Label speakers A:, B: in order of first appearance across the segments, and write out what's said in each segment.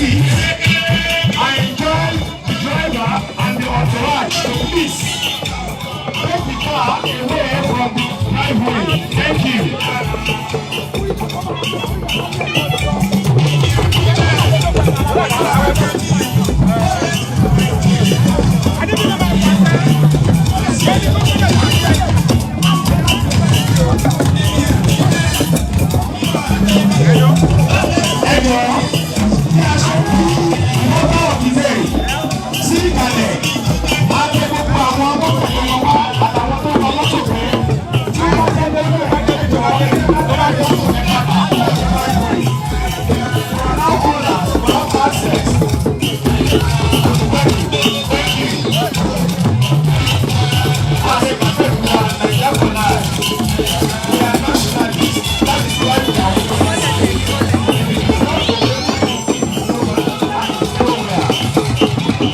A: Seat. I enjoin the driver and the entourage to please take the car away from the driveway. Thank you. Ẹ̀gbọ́n, bí a ṣe ń kí mother of the day sí ìkàlẹ̀, a bẹ̀ gbogbo àwọn ọmọkùnrin wọn wá àtàwọn tó lọ mọ́tò pé tí wọ́n jẹ́ lórí ẹjọ́ tó bá jẹ́ òkú ẹ̀ padà. Now others will have access to the venue. Thank you. As a country, we are Nigeria for life. We are nationalists. That is why we are here. If it is not for nowhere and nowhere.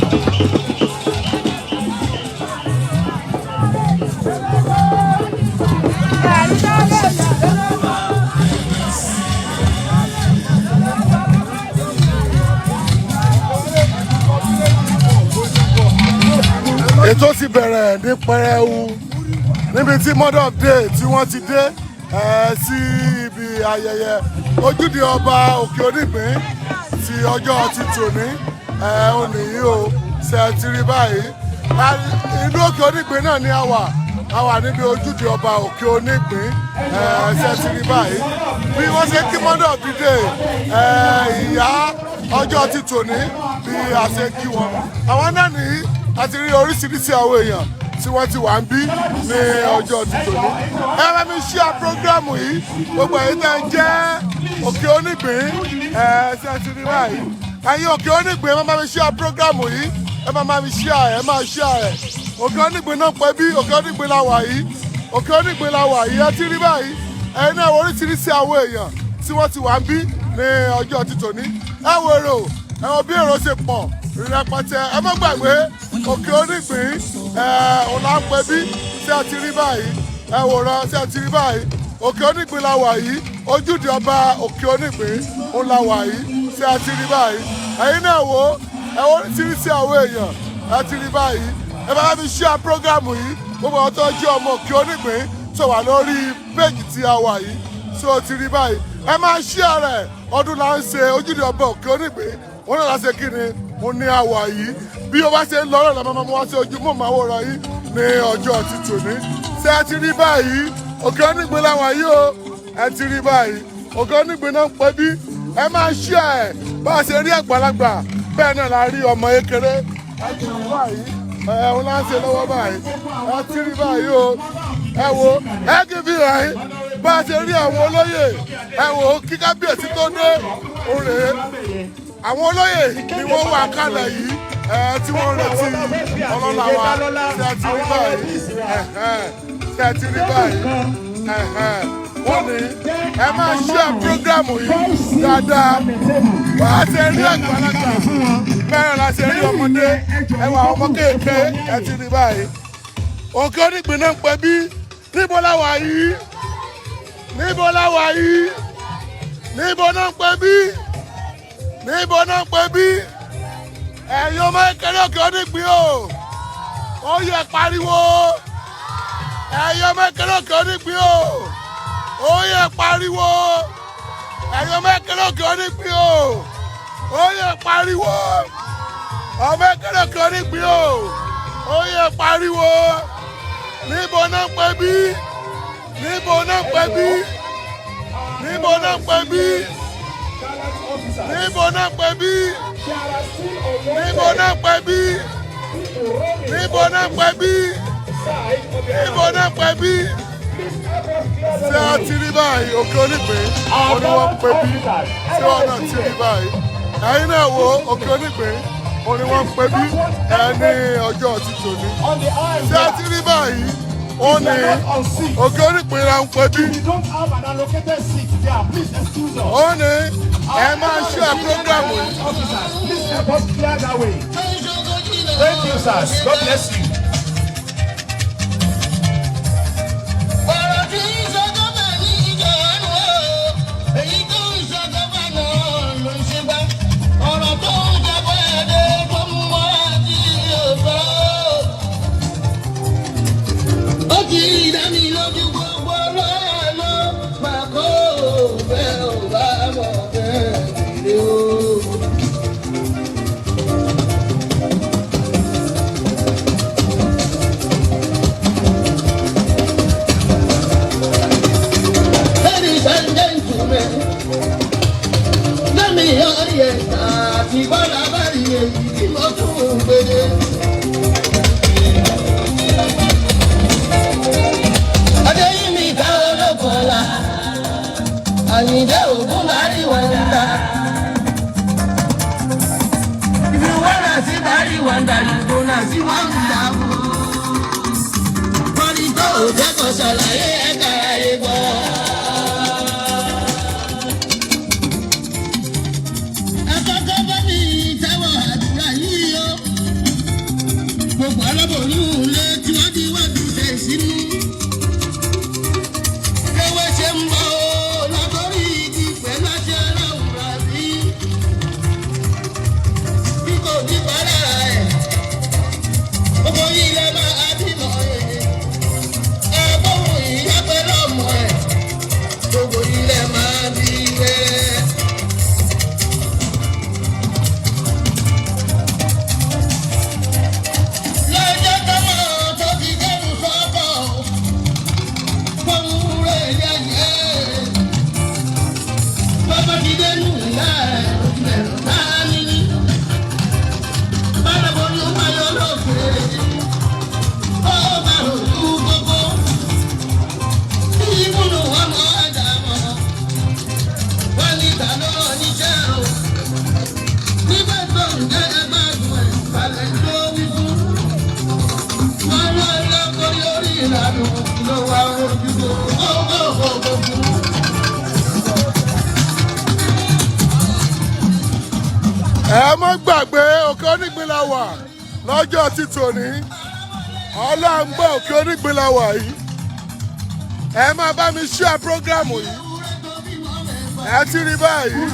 B: Ètò ti bẹ̀rẹ̀ ní pẹrẹu níbi tí mother of day tí wọ́n ti dé sí ibi ayẹyẹ ojúde ọba Òkè Onígbín ti ọjọ́ ti tòní òní yìí o. Ṣe ti rí báyìí? Inú Òkè Onígbín náà ni a wà. A wà níbi ojúde ọba Òkè Onígbín. Ṣe ti rí báyìí bí wọ́n ṣe kí mother of the day, ìyá ọjọ́ ti tòní, bí a ṣe kí wọn? Àwọn náà nìyí. A ti rí oríṣiríṣi àwọn èèyàn tí wọ́n ti wà ń bí ní ọjọ́ ti tòní. Ẹ bá mi share program yìí, gbogbo èyí tẹ́ ń jẹ́ Òkè Onígbín. Ẹ ṣe ti rí báyìí? Ẹ̀yin Òkè Onígbín, ẹ má bá mi share program yìí. Ẹ má bá mi share, ẹ máa share ẹ̀. Òkè Onígbín náà pẹ́ bí Òkè Onígbín la wà yìí. Òkè Onígbín la wà yìí. Ẹ ti rí báyìí? Ẹ̀yin náà, oríṣiríṣi àwọn èèyàn tí wọ́n ti wà ń bí ní ọjọ́ ti tòní. Ẹ wo èrò, ẹ wo bí èrò ṣe pọ̀ rẹpẹtẹ. Ẹ má gbàgbé, Òkè Onígbín ẹ òun là ń pè bí. Tí a ti rí báyìí? Ẹ wòran, tí a ti rí báyìí? Òkè Onígbín la wà yìí. Ojúde ọba Òkè Onígbín òun la wà yìí. Tí a ti rí báyìí? Ẹ̀yin náà wò ẹ, wo oríṣiríṣi àwọn èèyàn. Ẹ ti rí báyìí? Ẹ bá mi share program yìí, gbogbo àwọn tó jẹ́ ọmọ Òkè Onígbín tó wà lórí péjì tí a wà yìí. Tí o ti rí báyìí? Ẹ máa share rẹ̀. Ọdún là ń ṣe, ojúde ọba Òkè Onígbín wọn náà la ṣe kí ni mo ní àwà yìí. Bí o bá ṣe ń lọ lọ́la, máa mú wá sí ojú mọ́ màwòrán yìí ní ọjọ́ ti tòní. Ṣé ẹ ti rí báyìí? Òkè Onígbín làwà yìí o. Ẹ ti rí báyìí? Òkè Onígbín náà ń pẹ́ bí. Ẹ máa share ẹ̀. Bá a ṣe rí àgbàlagbà, bẹ́ẹ̀ náà la rí ọmọ kékeré. Ẹ ti rí báyìí? Ẹ ń lá ń ṣe lọ́wọ́ báyìí. Ẹ ti rí báyìí o? Ẹ wo, ẹ kì í fi hàn yín bá a ṣe rí àwọn olóyè. Ẹ wo, kí kábíyèsí tó dé òrè, àwọn olóyè ni wọ́n wà kálẹ̀ yìí ẹ tí wọ́n ń retí ọlọ́lá wa. Tí a ti rí báyìí? Tí a ti rí báyìí? Wọ́n ní ẹ máa share program yìí dáadáa. Bá a ṣe rí àgbàlagbà, bẹ́ẹ̀ la ṣe rí ọmọdé. Ẹ wà ọmọ kéèké. Ẹ ti rí báyìí? Òkè Onígbín náà ń pẹ́ bí. Níbo la wà yìí? Níbo la wà yìí? Níbo náà ń pẹ́ bí? Níbo náà ń pẹ́ bí? Ẹ̀yin ọmọ kékeré Òkè Onígbín o, ó yẹ pariwo. Ẹ̀yin ọmọ kékeré Òkè Onígbín o, ó yẹ pariwo. Ẹ̀yin ọmọ kékeré Òkè Onígbín o, ó yẹ pariwo. Ọmọ kékeré Òkè Onígbín o, ó yẹ pariwo. Níbo náà ń pẹ́ bí? Níbo náà ń pẹ́ bí? Níbo náà ń pẹ́ bí? Níbo náà ń pẹ́ bí? Níbo náà ń pẹ́ bí? Níbo náà ń pẹ́ bí? Níbo náà ń pẹ́ bí? Ṣé a ti rí báyìí? Òkè Onígbín wọn ni wọ́n ń pè bí. Tí wọ́n náà ti rí báyìí? Ẹ̀yin náà wo, Òkè Onígbín wọn ni wọ́n ń pè bí ẹ ní ọjọ́ ti tòní. Ṣé a ti rí báyìí? Wọ́n ní Òkè Onígbín la ń pè bí.
A: If you don't have an allocated seat there, please excuse us.
B: Ó ní ẹ máa share program yìí.
A: Officers, please help us clear that way. Thank you, sirs. God bless you.
C: Ọ̀rọ̀ tí ń sọ gómìnà ní ìjọ ẹnu o, èyí tó ń sọ gómìnà ló ń ṣe gbá. Ọ̀rọ̀ tó Ìbọn làbárí èyí tí mo tún ń gbélé. Adéyìnmí ká ológun ọ̀la, Àyìndé ògún bá rí wọ́ndà. If you wanna see Barry Wonder, you gonna see wonder. Kọ́ni tó ò jẹ́kọ̀ọ́ ṣàlàyé ẹ̀ka ayé gbọ́. Àkọ́kọ́ bá mi tẹ́wọ̀ àdúrà yìí o. Gbogbo aláboyún ilé tí wọ́n ti wá ti ṣe sínú. Ewé ṣe ń bọ̀ o látọ̀rí igi pẹ̀lú àṣẹ ọlọ́run rà sí. Bí kò ní palára ẹ̀, gbogbo ilẹ̀ máa bímọ ẹ̀. Ẹ̀gbọ́n ìyá pẹ̀lú ọmọ ẹ̀, gbogbo ilẹ̀ máa bí wẹ́rẹ́. Lọ́jọ́ tọ́mọ tó ti dẹ́rù sọ́kọ̀, fóun rẹ̀ yẹ̀yẹ́. Bàbá ti dẹ́nu ìyá ẹ̀, ó ti bẹ̀rù náà níní. Bàbá ni ó máa yọ lókè, ó bá rojú gbogbo. Ìbùnú ọmọ Ádámọ̀, wọ́n ní ta ló níṣẹ́ o. Nígbà tó ń jẹ́ ẹgbàgbọ́ ẹ̀, balẹ̀ tó wí fún. Wọ́n lọ lọ́kọ́rí orí ìlànà ló wá ojú gbogbo fún.
B: Ẹ má gbàgbé, Òkè Onígbín la wà lọ́jọ́ ti tòní. Ọlọ́ngbọ́n, Òkè Onígbín la wà yìí. Ẹ máa bá mi share program yìí. Ẹ ti rí báyìí.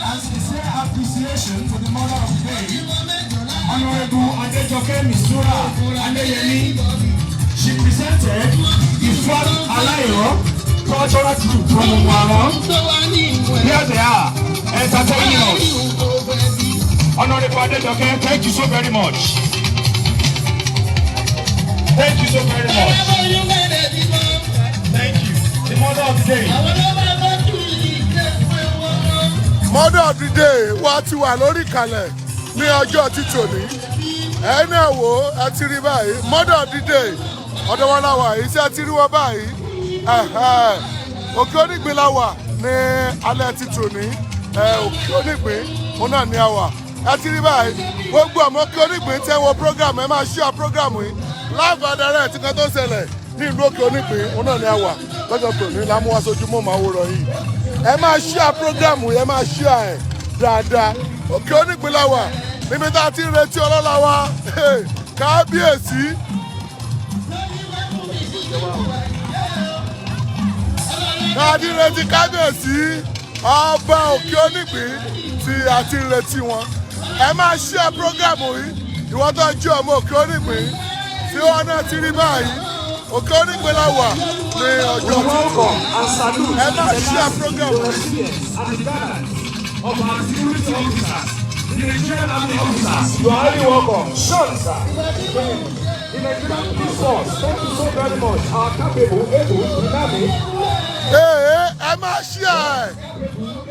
A: And sincere appreciation to the mother of the day, Honorable Adejoke Mistura Adeyemi. She presented the Fat Alayo Cultural Group from Omuaran.
C: Tó wà ní ìwẹ̀.
A: Here they are, entertaining us. Honorable Adejoke, thank you so very much. Thank you so very much. Thank you. The mother of the day.
B: Mother of the day wa ti wà lórí ìkàlẹ̀ ní ọjọ́ ti tòní. Ẹ náà wò ó, ẹ ti rí báyìí. Mother of the day, ọ̀dọ̀ wọn la wà yìí. Ṣé ẹ ti rí wọn báyìí? Ẹ̀hẹ́. Òkè Onígbín la wà ní alẹ́ ti tòní. Ẹ, Òkè Onígbín òun náà ni a wà. Ẹ ti rí báyìí. Gbogbo ọmọ Òkè Onígbín tẹ́ wo program, ẹ máa share program yìí live and direct. Nǹkan tó ń ṣẹlẹ̀ ní ìlú Òkè Onígbín òun náà ni a wà lọ́jọ́ tòní lámúwáṣojú mọ́ yìí. Ẹ máa share program yìí, ẹ máa share ẹ̀ dáadáa. Òkè Onígbín la wà níbi tá a ti ń retí ọlọ́lá wa, kábíyèsí. Tá a ti ń retí kábíyèsí ọba Òkè Onígbín tí a ti ń retí wọn. Ẹ máa share program yìí. Ìwọ́n tó jẹ́ ọmọ Òkè Onígbín tí wọn náà ti rí báyìí, Òkè Onígbín la wà ní ọjọ́ tuntun. Ẹ máa share program yìí.
A: And the guidance of our security officers, the Nigerian Army officers. You are highly welcome. Surely, sir. The Nigerian Police Force, thank you so very much. Our capable, able, dynamic,
B: Ee, ẹ máa share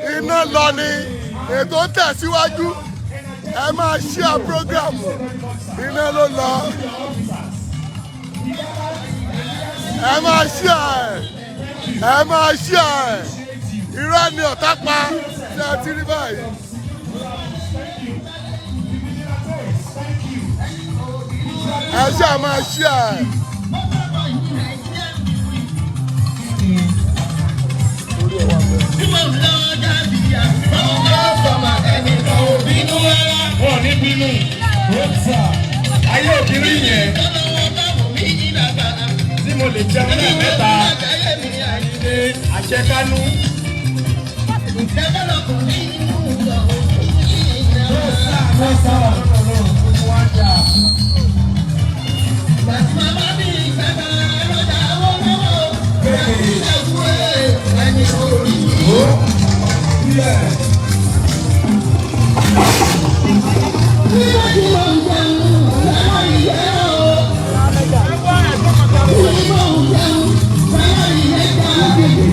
B: ẹ̀. Iná lọ ni, ètò ń tẹ̀síwájú. Ẹ máa share program. Iná ló lọ. Ẹ máa share ẹ̀, ẹ máa share ẹ̀. Irọ́ ni ọ̀tá pa. Ṣé ẹ ti rí báyìí? Ẹ ṣáà máa share ẹ̀. Orí ẹ̀ wà bẹ́ẹ̀.
A: Wọn ò ní bínú. Ayé òbírí yẹn tí mo lè jẹun lẹ́ẹ̀mẹ́ta àṣekánú.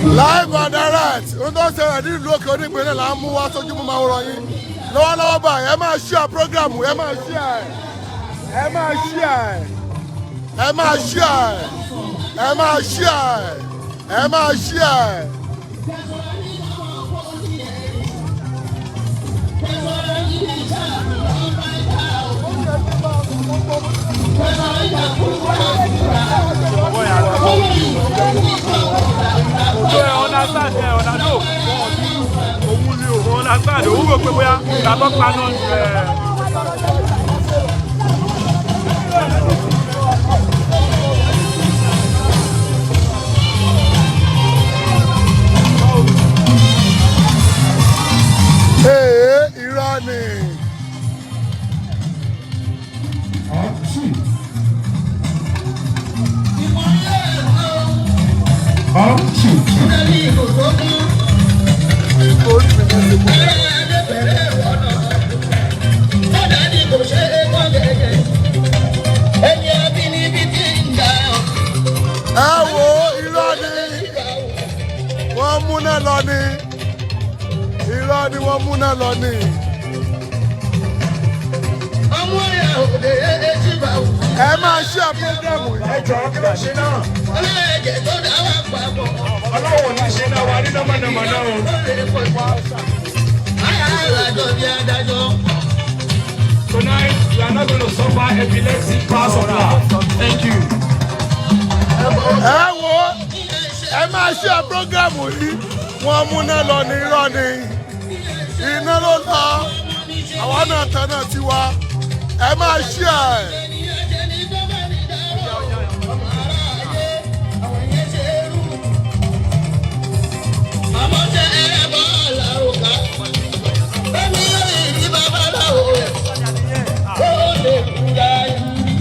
B: Live and direct, ohun tó ń ṣẹlẹ̀ ní ìlú Òkè Onígbín náà là ń mú wá sójú mú máa wòrán yín. Lọ́wọ́lọ́wọ́ báyìí, ẹ máa share program, ẹ máa share ẹ, ẹ máa share ẹ, ẹ máa share ẹ, ẹ máa share ẹ, ẹ máa share.
D: So ẹ understand, ẹ ọ̀nà no, òun ni òun understand, òun rò pé bóyá ìgbà tó paná ẹ.
B: Ee, irọ́ ni.
A: Two. Two, two.
B: Orí mi ní ìsìnkú.
C: Ẹni abínibí ti ń dà ọ́.
B: Ẹ wo, irọ́ ni, wọ́n múná lọ ni. Irọ́ ni, wọ́n múná lọ ni.
C: Ọmọ ẹ̀ òde etí bá wù.
B: Ẹ máa share program yìí.
A: Ẹ jọ̀ọ́, kí ló ṣe náà?
C: Ọlọ́ẹ̀jẹ̀ tó dá wà papọ̀.
A: Ọlọ́run ò ní ṣe náà wà nínú mọ̀nàmọ́ná o.
C: Adájọ́ bí adájọ́.
A: Tonight, we are not going to suffer epilepsy power supply. Thank you.
B: Ẹ wo, ẹ máa share program yìí. Wọ́n múná lọ ní, irọ́ ni. Iná ló lọ, àwa náà tán náà tiwa. Ẹ máa share ẹ.
C: Ènìyàn jẹ́ ní tó bá ní dárò. Ọmọ aráyé, àwọn yẹn ṣe é rú. Àmọ́ ṣe ẹrẹ́ bọ́ làrúkà. Bẹ́ẹ̀ni lórí ìdí babaláwo rẹ̀. Ó lè kúra yìí.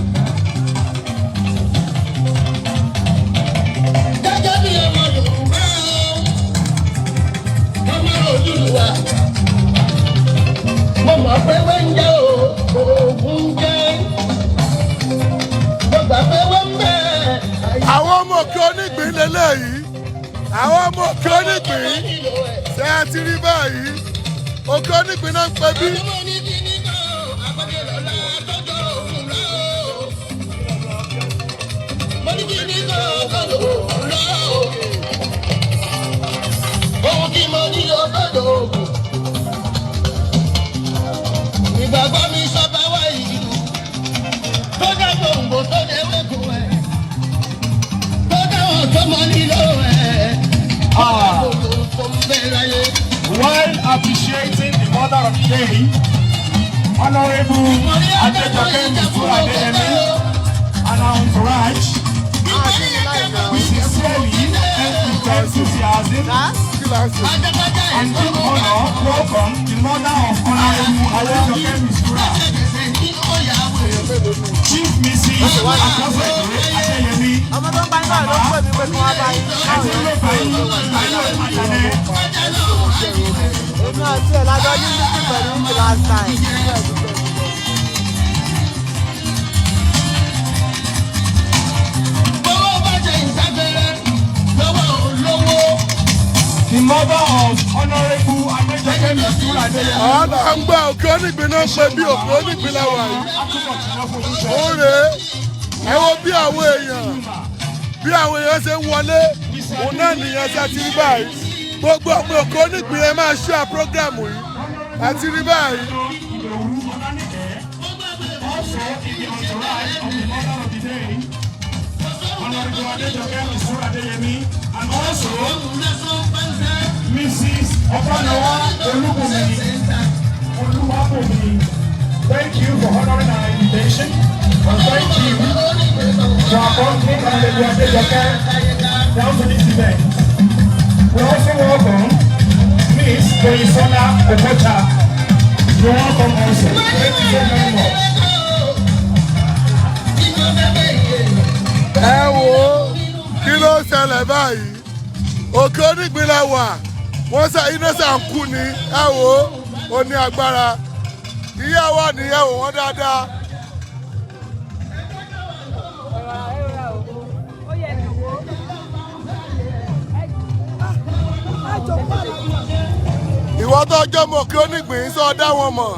C: Gẹ́gẹ́ bí ọmọ Yorùbá o, ọmọ Odùduwà. Mo mọ̀ pé wọ́n ń jẹ́ o, oògùn ń jẹ́. Mo gbà pé wọ́n ń bẹ̀.
B: Àwọn ọmọ Òkè Onígbín lélẹ́yìí, àwọn ọmọ Òkè Onígbín. Ṣé ẹ ti rí báyìí? Òkè Onígbín náà ń pè bí.
C: Ọmọ ní kíní kan, àpàdé lọ́la tọ́jọ́ òun lọ. Mo ní kíní kan tọ́jọ́ òun lọ. Ohun tí mo ní lọ tọ́jọ́ ògùn. Ìgbàgbọ́ mi sọ́ba wá ìlú. Tó dá gbòǹgbò, tó dé wékùn ẹ̀. Tó dáwọn tó mọ nílò ẹ̀. Gbogbo tó ń bẹ láyé.
A: While appreciating the mother of the day, Honorable Adejoke Mistura Adeyemi, and her entourage, we sincerely and with enthusiasm
B: Kí là ń ṣe?
A: And deep honor welcome the mother of Honorable Adejoke Mistura, Chief Mrs. Akosede Adeyemi.
E: Ọmọ tó ń bá yín náà ló ń pè mí pé kí wọ́n bá yín.
A: Ẹtí ló bá yín ayé àjàdé.
E: Èmi àti ẹ̀ lájọ ní meeting pẹ̀lú the last time.
C: Bọ́wọ́ bá ṣe ìsáfẹ́rẹ́ lọ́wọ́ olówó.
A: The mother of Honorable Adejoke Mistura Adeyemi.
B: Ọ̀nà ń gbọ́, Òkè Onígbín náà ń pè bí. Òkè Onígbín làwà yìí. Ó rèé, ẹ wo bí àwọn èèyàn ṣe ń wọlé, òun náà nìyẹn. Ṣe ti rí báyìí? Gbogbo ọmọ Òkè Onígbín, ẹ máa share program yìí. Ẹ ti rí báyìí?
A: Also in the entourage of the mother of the day, Honorable Adejoke Mistura Adeyemi, and also Mrs. Opanawa Olubumi Oluwabumi. Thank you for honoring our invitation, and thank you for accompanying Honorable Adejoke down to this event. We also welcome Miss Toyisola Okocha. You're welcome also. Thank you so very much.
B: Ẹ wo, kí ló ń ṣẹlẹ̀ báyìí? Òkè Onígbín la wà. Wọ́n sá iná sà ń kú ni. Ẹ wo, ó ní agbára. Ìyá wa nìyẹn, wò wọ́n dáadáa.
E: Ó yẹ kí wo.
B: Ìwọ Ìwọ tó jẹ́ mọ̀ kí ó nígbìn sọ dá wọn mọ̀.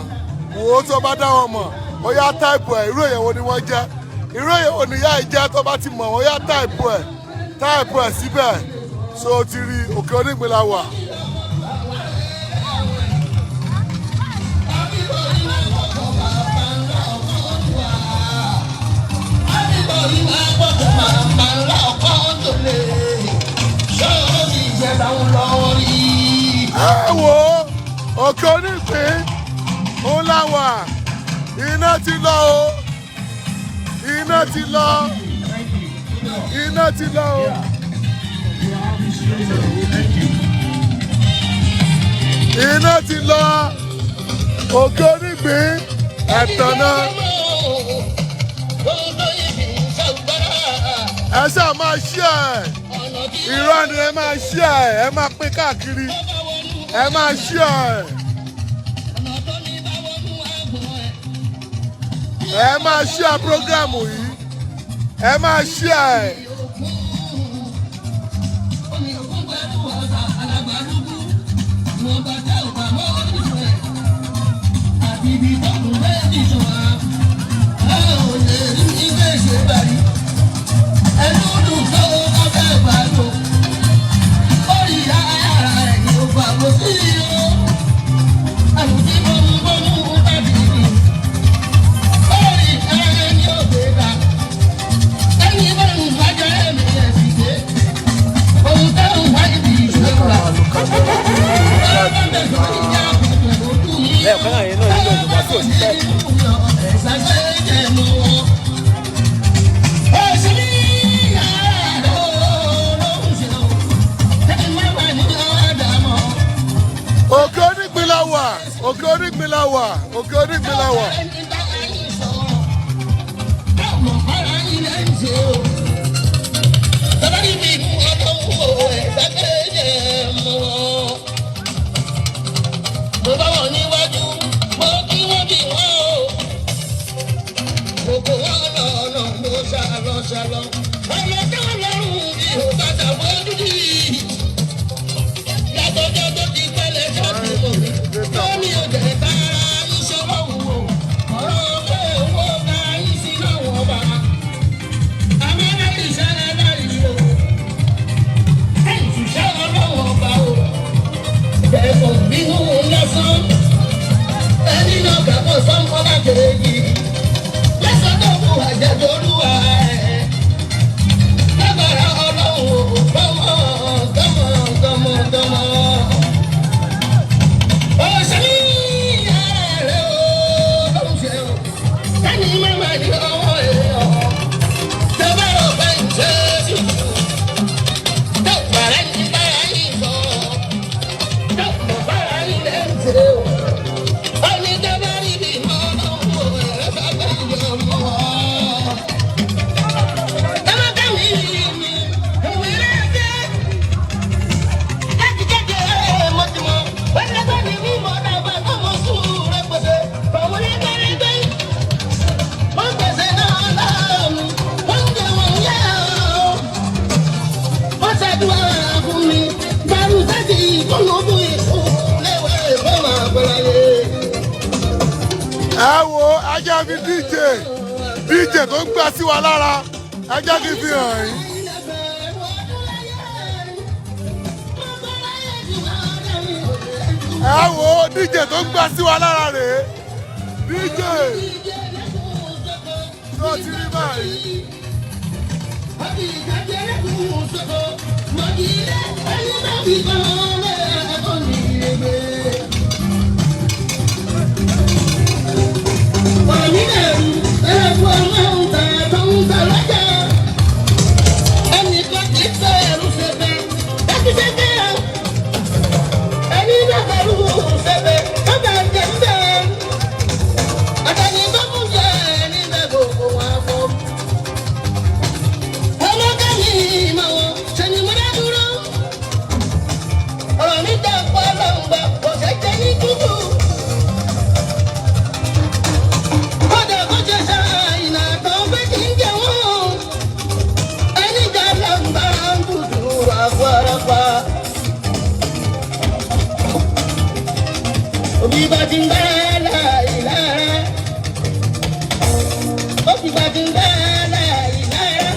B: Wò ó, tó bá dá wọn mọ̀, ó yá, type ẹ̀. Irú èèyàn wo ni wọ́n jẹ́? Irú èèyàn wo ni ìyá yìí jẹ́? Tó bá ti mọ̀, ó yá, type ẹ̀, type ẹ̀ síbẹ̀. So o ti rí, Òkè Onígbìn la wà. Ẹ wo, Òkè Onígbìn òun la wà. Iná ti lọ o, iná ti lọ, iná ti lọ o. Iná ti lọ. Òkè Onígbìn, ẹ̀tàn náà. Ẹ ṣáà máa ṣí ẹ. Irọ́ ni. Ẹ máa ṣí ẹ, ẹ máa pín káàkiri, ẹ máa ṣí ẹ, ẹ máa ṣí ẹ program yìí, ẹ máa ṣí ẹ.
D: Ẹ̀ẹ̀kan náà yẹn náà nílò ìjọba tí ò sí fẹ́.
B: Òkè Onígbìn la wà, Òkè Onígbìn la wà, Òkè Onígbìn la wà.
C: Mo bá wọn níwájú, mo kí wọ́n bí wọ́n o. Kòkó wọn lọ́nà mo ṣàlọ́ ṣàlọ́. Ọmọ táwọn lọ́rùn bí ò bàtà fojú di. Látọjọ́ tó ti pẹ́lẹ́ ṣáàtì mọ̀ mi. Lómi ò jẹ́ bára iṣẹ́ lọ́wọ́ o. Ọ̀rọ̀ pé owó ká yín sí lọ́wọ́ ọba. Àmọ́ láì ṣẹlẹ̀ láì o. Ẹ̀yìn ṣiṣẹ́ ọlọ́wọ́ ọba o. Ẹ̀fọ́ bínú lásán. Ẹni náà kàkọ́ sọ́nkọ́ bá kejì. Lẹ́sọ̀ tó kù àjẹjọ́rúwà ẹ̀. Lágbára Ọlọ́run ò gbọ́mọ gbọ́mọ gbọ́mọ gbọ́mọ. Òṣèlú ààrẹ o ló ń ṣe o. Kẹ́ni máma ní ọwọ́ ẹ̀ ọ̀. Tẹ́bá rò pé ń ṣe é sí i. Tó bàrẹ̀ ní bára yìí sọ. Tó mọ̀ bára yìí lẹ́ ń ṣe o. Ó ní tẹ́bá rí bí mọ́ ọlọ́run ò ẹ̀rẹ́ sábẹ́ ìjọ mọ́ ọ.
B: Ẹ wo, ajá fi DJ, DJ tó ń gbà sí wa lára, ajá kì í fi hàn yín. Ẹ wo, DJ tó ń gbà sí wa lára rèé. DJ tó ti rí báyìí.
C: Ọ̀rọ̀ Òbí bá ti ń bá láàyè lára. Òbí bá ti ń bá láàyè lára.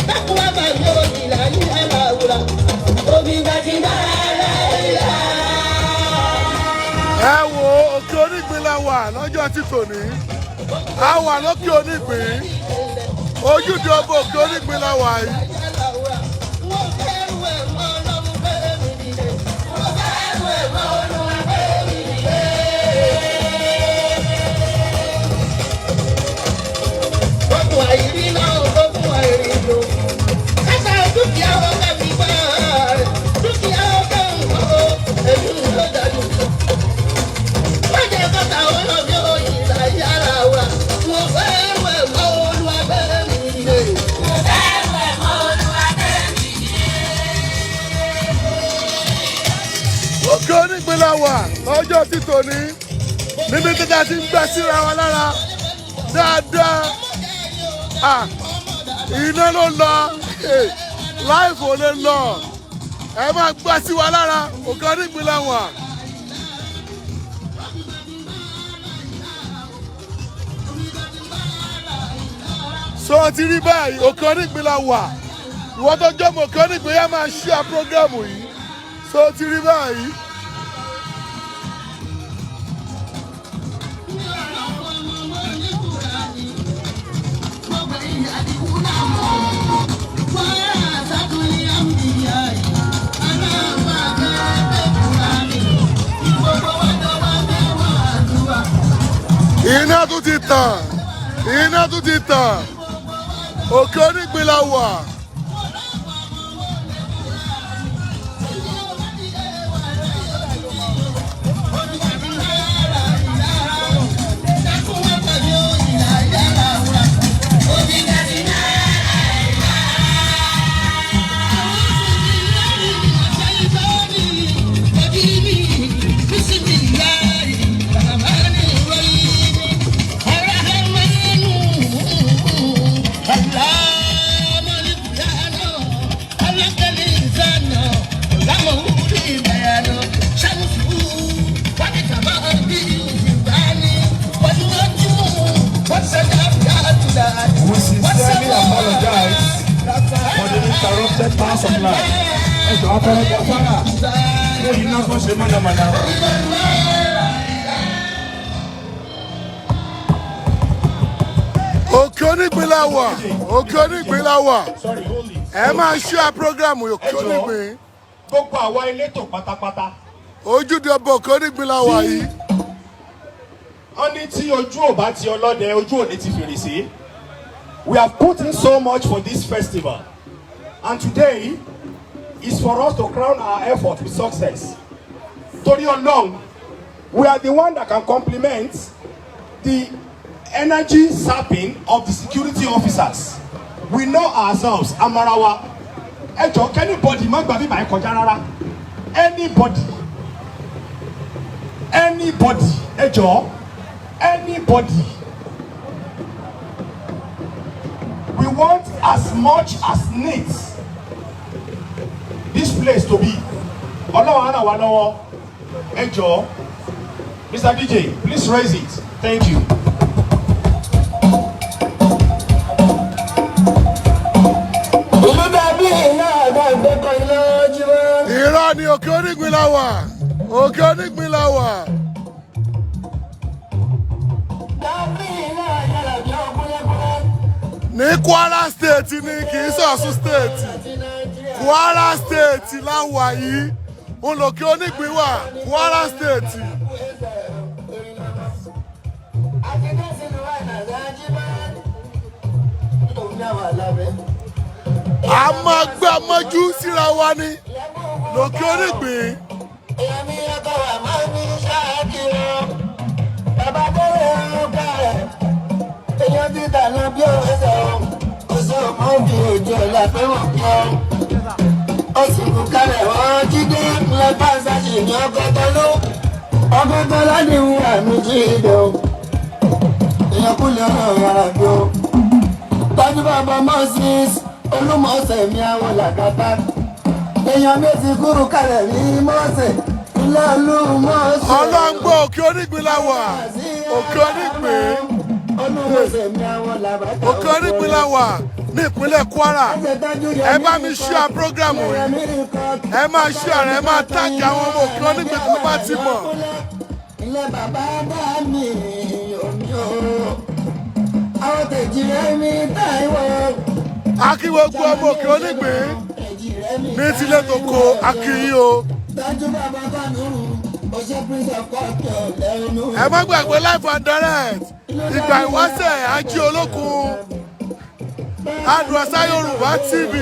C: Dákun wá bá yóò ìlà ní aláwùrà. Òbí bá ti ń bá láàyè lára.
B: Ẹ wo, Òkè Onígbín la wà lọ́jọ́ tí tòní. A wà lókè Onígbín, ojúde ọba Òkè Onígbín la wà yìí.
C: Wọ́n fẹ́rù ẹ̀ mọ́ ọlọ́run fẹ́ mi dìde. Wọ́n fẹ́rù ẹ̀ mọ́ olúwa fẹ́ mi dìde. Ogun àìrí náà, ogun àìrí lò. Kásá dúkìá ọ̀gá mi bá rẹ̀. Dúkìá ọ̀gá ń kọ́ èmi ló dájú. Má jẹ́ kọ́ta ọlọ́bí òyìnbá yára wa. Wọ́n fẹ́rù ẹ̀ mọ́ olúwa fẹ́ mi dìde. Wọ́n fẹ́rù ẹ̀ mọ́ olúwa fẹ́ mi dìde.
B: Òkè Onígbín la wà lọ́jọ́ tí tòní, níbi tí a ti ń gbẹ́ síra wa lára dáadáa. Ah, iná ló lọ láìfò lè lọ. Ẹ máa gbẹ́ sí wa lára. Òkè Onígbín la wà. So ti rí báyìí, Òkè Onígbín la wà. Ìwọ tó jọ́mọ̀ Òkè Onígbín yá, máa ṣíà program yìí. So ti rí báyìí. Iná tún ti tàn, iná tún ti tàn. Òkè Onígbín la wà.
A: We sincerely apologize for the interrupted power supply. Ẹ jọ̀ọ́, afẹ́rẹ́ gáfárà fún iná tó ṣe mọ̀nàmọ́ná.
B: Òkè Onígbín la wà, Òkè Onígbín la wà.
A: Sorry, hold it.
B: Ẹ máa share program Òkè
A: Ẹ jọ̀ọ́.
B: Onígbín.
A: Gbogbo àwa elétò pátápátá.
B: Ojúde ọba Òkè Onígbín la wà yìí.
A: Wọ́n ní tí ojú ò bá ti ọlọ́dẹ, ojú ò ní ti fèrèsé. We have put in so much for this festival and today is for us to crown our effort with success. Torí Ọlọ́run, we are the one that can complement the energy sapping of the security officers. We know ourselves, amarawa. Ẹ jọ̀ọ́, anybody má gba bíbá ẹ kọjá rárá. Anybody, anybody, ẹ jọ̀ọ́, anybody. We want as much as neat this place to be. Ọlọ́run á ràn wá lọ́wọ́. Ẹ jọ̀ọ́, Mr. DJ, please raise it. Thank you.
C: Ìlú dàbí iná àgbàgbé kan lójúmọ́.
B: Irọ́ ni, Òkè Onígbín la wà, Òkè Onígbín la wà.
C: Dàbí iná àyàrá bí ọkúnlẹ́kúnlẹ́.
B: Ní Kwara State ni, kì í ṣọ̀ṣun State. Kwara State la wà yìí ń lòkè Onígbín wà, Kwara State.
C: Àti dẹ́sìlú wà nàìjíríà. Òun náà wà lábẹ́.
B: A máa gbá mọ́jú síra wa ní lòkè Onígbín.
C: Èmi ọkọ̀ wà máa ń ní ṣáàkiri. Bàbá tẹ́lẹ̀ ń kárẹ̀. Èèyàn ti dànù bí òwe sọ̀rọ̀. Kò sí ọmọ òbí òjò ọ̀la pé wọ́n kọ́. Ó sì kú kálẹ̀ wọ́n jíde lọ́pàá ṣáṣì ní ọgọ́tọ̀ ló. Ọgọ́tọ̀ láti wù àmì jíde o. Èèyàn kú lè ràn yàrá bí o. Tọ́jú bàbá Moses Olúmọ̀ọ́sẹ̀ mi àwọn làkàtà. Èèyàn méjì kúrú kalẹ̀ ní Mọ́sẹ̀. Ilé Olúmọ̀ọ́sẹ̀.
B: Ọlọ́ngbọ́ Òkè Òkè Onígbín la wà. Òkè Onígbín, Òkè Onígbín la wà ní ìpínlẹ̀ Kwara. Ẹ bá mi share program yìí, ẹ máa share, ẹ máa tag àwọn ọmọ Òkè Onígbín tó bá ti mọ̀.
C: Ilé bàbá bá mi omi o, àwọn tèjì rẹ mi Táíwò.
B: Akí gbogbo ọmọ Òkè Onígbín ní tilé tó ko, akíyí o.
C: Tọ́jú bàbá Kánúrù, ó ṣe Prince of Culture lẹ́nu.
B: Ẹ má gbàgbé, live and direct, ìgbà ìwáṣẹ̀, Ají Olókun, Adùn Yorùbá TV,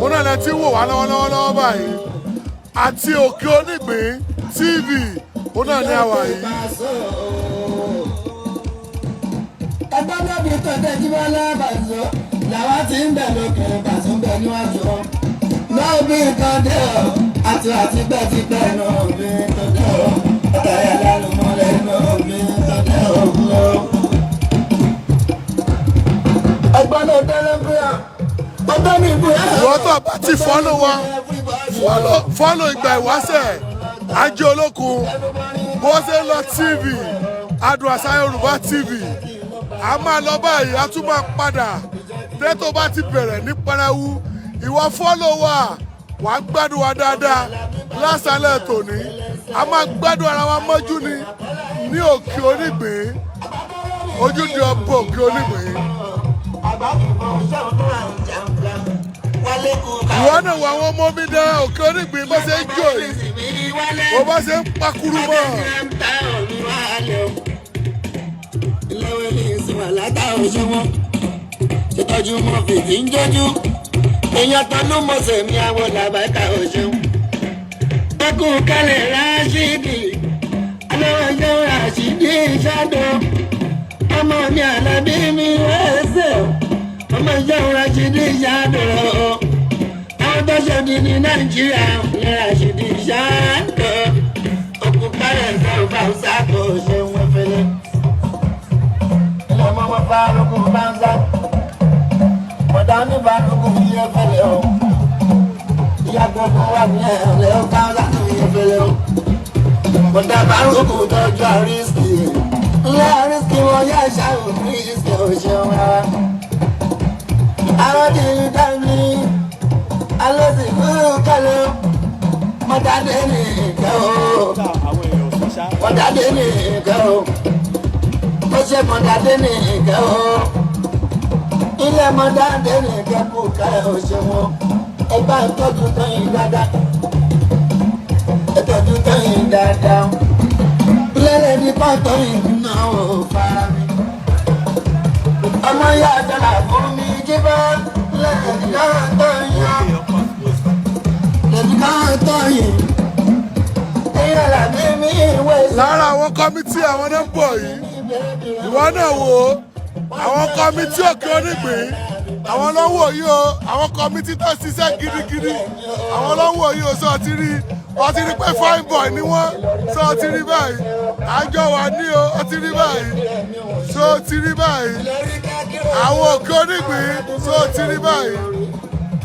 B: òun náà lẹ ti wò wá lọ́wọ́lọ́wọ́ lọ́wọ́ báyìí, àti Òkè Onígbín TV, òun náà ní àwà yìí.
C: Ẹgbẹ́ lóbi tó tẹ́jú bá lábàzọ́ làwa ti ń bẹ̀ lókè, bàtún bẹ̀ níwájú ọ. Náà bí nǹkan dé ọ, àti pẹ́tipẹ́ náà bí nǹkan dé ọ. Ọ̀tàyà lẹ́nu mọ́lẹ̀ náà bí nǹkan dé ọ lọ. Ẹgbẹ́ ló délé fúyà, ọgbẹ́ mi fúyà.
B: Ìwọ́n tó bá ti follow wa, follow ìgbà ìwáṣẹ̀, Ajé Olókun, bó ṣe ń lọ TV, Adùn Àṣà Yorùbá TV. A máa lọ báyìí, a tún máa padà tẹ́tò bá ti bẹ̀rẹ̀ ní pẹrẹwu. Ìwọ follow wa, wàá gbádùn wa dáadáa lásàlẹ̀ tòní. A máa gbádùn ara wa mọ́jú ni ní Òkè Onígbín, ojúde ọba Òkè Onígbín. Ìwọ náà wọ àwọn ọmọ mi dán Òkè Onígbín bó ṣe ń jó yìí, bó bá ṣe ń pakuru mọ́.
C: Ṣètọ́jú mọ́ fìdí ń jójú èèyàn tán ló mọ̀ sẹ̀mí àwọn làbákà òṣèlú. Ẹkùn kalẹ̀ Rásídì, aláwọ̀jọ́ Rásídì ṣáàdọ̀, ọmọ mi Àlàbí mi ẹsẹ̀, ọmọ ìjọ Rásídì ṣáàdọ̀. Àwọn tó ṣòdì ní Nàìjíríà ní Rásídì ṣáàdọ̀. Òkú kalẹ̀ sọ̀rọ̀ bá ń kò ṣe wọ́n fẹ́lẹ́. Ilé ọmọ wọn bá lókun bá ń sá. Bọ̀dá mi bá lókun yẹ fẹ́lẹ́ o. Ìyá gbogbo wà ní ẹ̀rẹ́ ó ká látò yẹ fẹ́lẹ́ o. Bọ̀dá bá lókun tọ́jú àrísìkì. Ńlá àrísìkì wọn yá ṣàrò kírísìkì ò ṣeun rárá. Àwọn tí ń dá mi, alẹ́ sì kúrú kálẹ̀ o. Mọ̀dádé ní ìkẹ́ o. Mọ̀dádé ní ìkẹ́ o. Ó ṣe mọ̀dádé ní ìkẹ́ o. Ilé mọ̀dádé ní ìkẹ́ kú ká ò ṣe wọn. Ẹ bá ń tọ́jú tóyìn dáadáa. Ẹ tọ́jú tóyìn dáadáa. Lẹ́lẹ̀ ní pọ́ńtọ́yìn náà ò fara mi. Ọmọ yá dọ́là fún mi jíbọ́. Lẹ́lẹ̀ ní pọ́ńtọ́yìn. Lẹ́lẹ̀ ní pọ́ńtọ́yìn. Èèyàn làbí mi ìwé
B: Lára àwọn committee, àwọn náà ń bọ̀ yìí. Ìwọ náà wò ó, àwọn committee Òkè Onígbín, àwọn ló ń wò yìí o. Àwọn committee tó ṣiṣẹ́ gidigidi, àwọn ló ń wò yìí o. Sọ ti rí, wọ́n ti rí pé fine boy ni wọ́n. Sọ ti rí báyìí, àjọ wà ní o. Ó ti rí báyìí, sọ ti rí báyìí, àwọn Òkè Onígbín, sọ ti rí báyìí,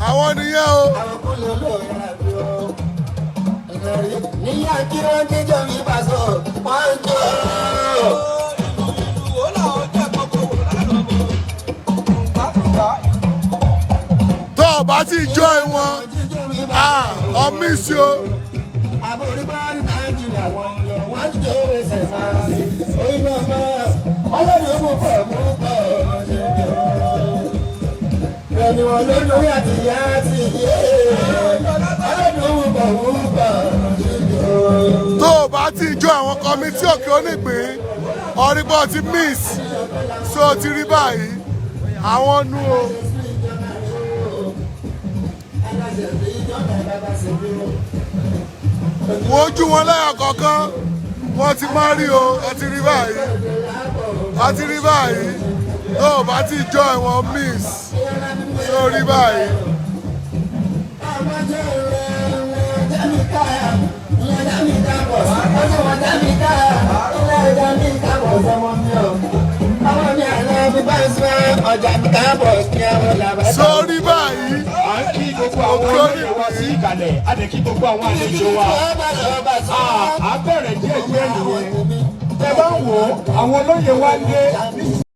B: àwọn nìyẹn o.
C: Níyà kí wọ́n jíjọ mi bá sọ, wọ́n ń jọ.
F: Ìlú wo làwọn jẹ́ kókó wò lánàá mọ́?
B: Tó o bá ti join wọn, ah, ọ miss o.
C: Àbórí bá ní Nàìjíríà wọn lọ, wọ́n jọ ẹsẹ̀ máa rí. Oyin náà máa, ọlọ́run mú pọ̀ mú pọ̀ ṣe jọ. Rẹ̀mí wọn ló lórí àti ìyá àti ìyé. Ọlọ́run mú pọ̀ mú pọ̀ ṣe jọ.
B: Tó o bá ti join àwọn committee Òkè Onígbín, ọ̀rìnbọ̀ ti miss. So o ti rí báyìí, àwọn nu o.
C: Aláṣẹ fi ìjọba bàbá ṣe bí wọn.
B: Wojú wọn lẹ́yọ̀ kọ̀ọ̀kan, wọ́n ti má rí o. Ẹ ti rí báyìí, a ti rí báyìí. Tó o bá ti join wọn, miss. So rí báyìí.
C: Ọmọ jẹ́ ìrẹ̀ jẹ́mi ká, ìyẹn jẹ́mi ká bọ̀ sí. Ọjọ́ wọn jẹ́mi ká, ilé jẹ́mi ká bọ̀ sọmọ mi o. Ọmọ mi àná bí bá ń sọ ọjà mi ká bọ̀ sí àwọn làbá.
B: So rí báyìí.
A: À ń kí gbogbo àwọn olóyè wa sí ìkàlẹ̀, a dẹ̀ kí gbogbo àwọn àlejò wa. À bẹ̀rẹ̀ díẹ̀ díẹ̀ nìyẹn. Tẹ bá ń wò ó, àwọn olóyè wa dé ní.